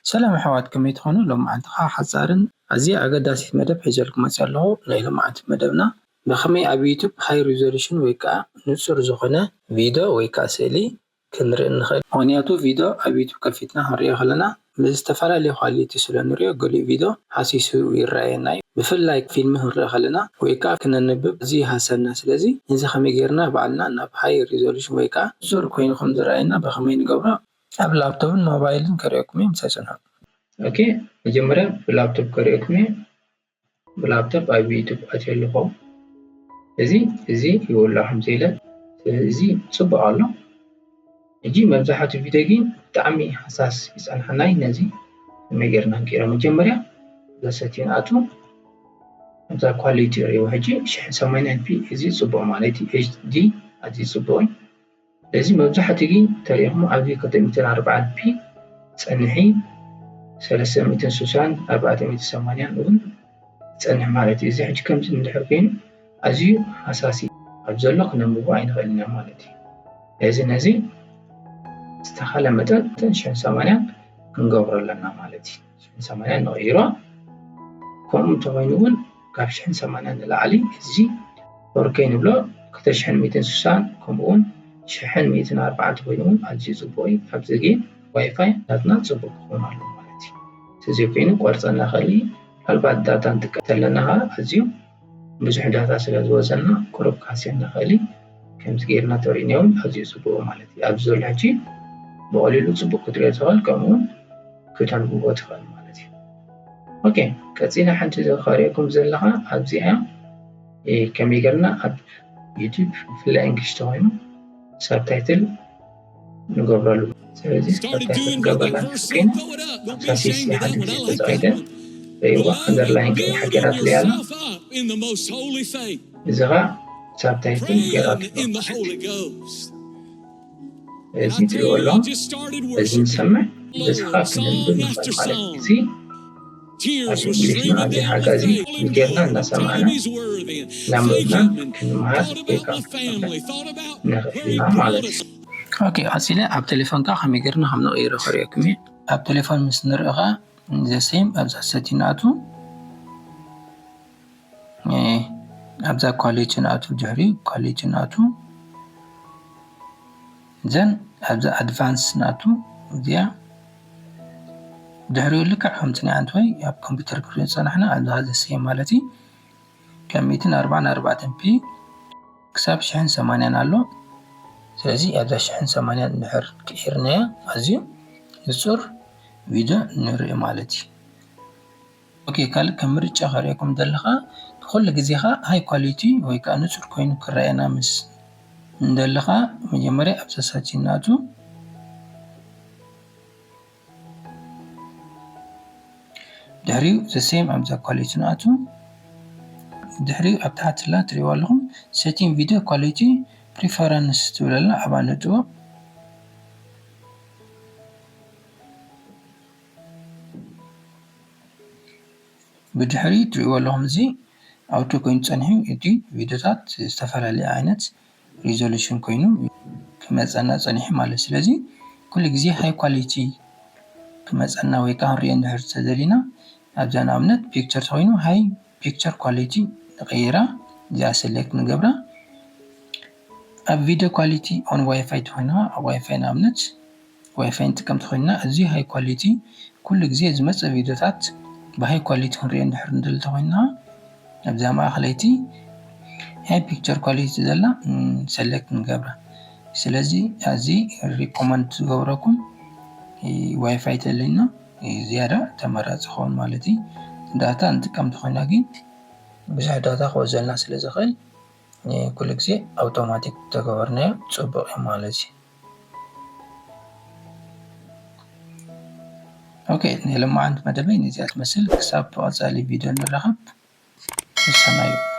ሰላም ኣሕዋት፣ ከመይ ትኾኑ? ሎማዓንቲ ከዓ ሓፃርን ኣዝያ ኣገዳሲት መደብ ሒዘልኩም መፅእ ኣለኹ። ናይ ሎማዓንቲ መደብና ብኸመይ ኣብ ዩቱብ ሃይ ሪዞሉሽን ወይ ከዓ ንፁር ዝኾነ ቪድዮ ወይ ከዓ ስእሊ ክንርኢ ንኽእል። ምኽንያቱ ቪድዮ ኣብ ዩቱብ ከፊትና ክንሪኦ ከለና ብዝተፈላለየ ኳሊቲ ስለ ንሪኦ ገሊኡ ቪድዮ ሃሲሱ ይረኣየና እዩ። ብፍላይ ፊልሚ ክንሪኦ ከለና ወይ ከዓ ክነንብብ እዚ ይሃሰና። ስለዚ ነዚ ከመይ ጌርና ባዕልና ናብ ሃይ ሪዞሉሽን ወይ ከዓ ንፁር ኮይኑ ከም ዝረኣየና ብኸመይ ንገብሮ ኣብ ላፕቶፕን ሞባይልን ከርእየኩም እየ። ምሳይ ፅንሑ። ኦኬ፣ መጀመርያ ብላፕቶፕ ከርእየኩም እየ። ብላፕቶፕ ኣብ ዩቱብ ኣትየ ኣለኹ። እዚ እዚ ይውላ ከም ዘይለ እዚ ፅቡቅ ኣሎ። ሕጂ መብዛሕትኡ ቪድዮ ግን ብጣዕሚ ሃሳስ ይፀንሓናይ። ነዚ ከመይ ጌርና ንቀይሮ? መጀመርያ ዘሰቲን ኣቱ ኣብዛ ኳሊቲ ሪኦ። ሕጂ ሽሕን ሰማንያን ፒ እዚ ፅቡቅ ማለት እዩ። ኤች ዲ ኣዝዩ ፅቡቅ እዩ። ስለዚ መብዛሕትኡ ግን ተሪኢኹም ኣብዚ ክልተ ሚእትን ኣርባዓን ፒ ፀንሒ፣ ሰለስተ ሚእትን ስሳን ኣርባዕተ ሚእትን ሰማንያን እውን ይፀንሕ ማለት እዩ። እዚ ሕጂ ከምዚ እንድሕር ኮይኑ ኣዝዩ ሃሳሲ ኣብ ዘሎ ክነንብቦ ኣይንኽእልን ኢና ማለት እዩ። ስለዚ ነዚ ዝተኻለ መጠን ሽሕን ሰማንያን ክንገብሮ ኣለና ማለት እዩ። ሽሕን ሰማንያን ንቕይሮ። ከምኡ እንተኾይኑ እውን ካብ ሽሕን ሰማንያን ንላዕሊ እዚ ፎር ኬ ንብሎ ክልተ ሽሕን ሚእትን ስሳን ከምኡ እውን ሽሕን ሚእትን ኣርባዓን እንተኾይኑ እውን ኣዝዩ ፅቡቅ እዩ። ኣብዚ ግን ዋይፋይ ናትና ፅቡቅ ክኸውን ኣለዎ ማለት እዩ። ስለዚ ኮይኑ ቆርፀና ክእል እዩ። ምናልባት ዳታ ንጥቀም ተለና ከዓ ኣዝዩ ብዙሕ ዳታ ስለ ዝወፀና ቁሩብ ክሃስየና ክእል እዩ። ከምዚ ጌርና ተሪእናዮ እውን ኣዝዩ ፅቡቅ ማለት እዩ። ኣብዚ ዘሎ ሕጂ ብቐሊሉ ፅቡቅ ክትሪኦ ትኽእል፣ ከምኡ እውን ክተንብቦ ትኽእል ማለት እዩ። ኦኬ፣ ቀፂላ ሓንቲ ከርእየኩም ዘለኻ ኣብዚኣ እያ። እ፣ ከመይ ጌርና ኣብ ዩቱብ ብፍላይ እንግሊሽ ተኾይኑ ሳብታይትል ንገብረሉ። ስለዚ ሳብታይትል ንገብረላ ንስክሪን ኣብዛ ሴሲ ሓደ ግዜ ተዘጋጅተን ርእይዋ፣ ኣንደርላይን ቀይሕ ሓቂራትለይ ኣላ። እዚ ኸዓ ሳብታይትል ጌራትሎ። እዚ ትሪእዎ ኣለኹም፣ እዚ ንሰምዕ፣ እዚ ኸዓ ክነንብብ ንኽእል ማለት እዩ። እዚ ኣብ እንግሊዝና ኣብዚ ሓጋዚ ጌርና እንዳሰማዕና እናንበብና ክንመሃር ወይ ከዓ ክንፈልጥ ንኽእል ኢና ማለት እዩ። ኦኬ፣ ቀፂለ ኣብ ቴሌፎን ከዓ ከመይ ጌርና ከም ንቕይሮ ከርእየኩም እየ። ኣብ ቴሌፎን ምስ ንርኢ ኸዓ ዘ ሴም ኣብዛ ሰቲንግ ንኣቱ፣ እ፣ ኣብዛ ኳሊቲ ንኣቱ፣ ድሕሪ ኳሊቲ ንኣቱ፣ ዘን ኣብዛ ኣድቫንስ ንኣቱ፣ እዚኣ ድሕሪኡ ልክዕ ከምቲ ናይ ኣንትወይ ኣብ ኮምፒውተር ክንሪኦ ዝፀናሕና ኣብዛ ዘ ሴም ማለት እዩ። ካብ ሚእትን ኣርባዓን ኣርባዕተን ፒ ክሳብ ሽሕን ሰማንያን ኣሎ። ስለዚ ኣብዛ ሽሕን ሰማንያን እንድሕር ቀይርናያ ኣዝዩ ንፁር ቪድዮ ንርኢ ማለት እዩ። ኦኬ፣ ካልእ ከም ምርጫ ከርእየኩም ዘለኻ፣ ኩሉ ግዜ ኸዓ ሃይ ኳሊቲ ወይ ከዓ ንፁር ኮይኑ ክረኣየና ምስ እንደለኻ፣ መጀመርያ ኣብዛ ሰቲንግ ንኣቱ፣ ድሕሪኡ ዘ ሴም ኣብዛ ኳሊቲ ንኣቱ፣ ድሕሪኡ ኣብ ታሕቲ ላ ትሪእዋ ኣለኹም ሴቲንግ ቪድዮ ኳሊቲ ፕሪፈረንስ ትብል ኣላ፣ ኣብኣ ንእትዎ። ብድሕሪ ትሪእዎ ኣለኹም እዚ ኣውቶ ኮይኑ ጸኒሑ፣ እቲ ቪድዮታት ዝተፈላለየ ዓይነት ሪዞሉሽን ኮይኑ ክመጸና ጸኒሑ ማለት። ስለዚ ኩሉ ግዜ ሃይ ኳሊቲ ክመጸና ወይ ከዓ ክንሪኦ እንድሕር ተደሊና፣ ኣብዛ ንኣብነት ፒክቸር ተኾይኑ ሃይ ፒክቸር ኳሊቲ ንቐይራ፣ እዚኣ ሰሌክት ንገብራ። ኣብ ቪድዮ ኳሊቲ ኦን ዋይፋይ ተኾይና፣ ኣብ ዋይፋይ ንኣብነት ዋይፋይ ንጥቀም ተኾይንና፣ እዚ ሃይ ኳሊቲ ኩሉ ግዜ ዝመጽእ ቪድዮታት ብሃይ ኳሊቲ ክንሪኦ እንድሕር ንደሊ ተኾይንና፣ ኣብዛ ማእኸለይቲ ሃይ ፒክቸር ኳሊቲ ዘላ፣ ም፣ ሰሌክት ንገብራ። ስለዚ ኣዚ ሪኮመንድ ዝገብረኩም፣ እ፣ ዋይፋይ ተለና፣ እ፣ ዝያዳ ተመራጺ ክኸውን ማለት እዩ። ዳታ ንጥቀም ተኾይና ግን ብዙሕ ዳታ ክወዘልና ስለ ዝኽእል፣ እ፣ ኩሉ ግዜ ኣውቶማቲክ ተገበርናዮ ጽቡቕ እዩ ማለት እዩ። ኦኬ፣ ናይ ሎማዓንቲ መደበይ ነዚኣ ትመስል። ክሳብ ብቐጻሊ ቪድዮ ንራኸብ። ሰናዩ።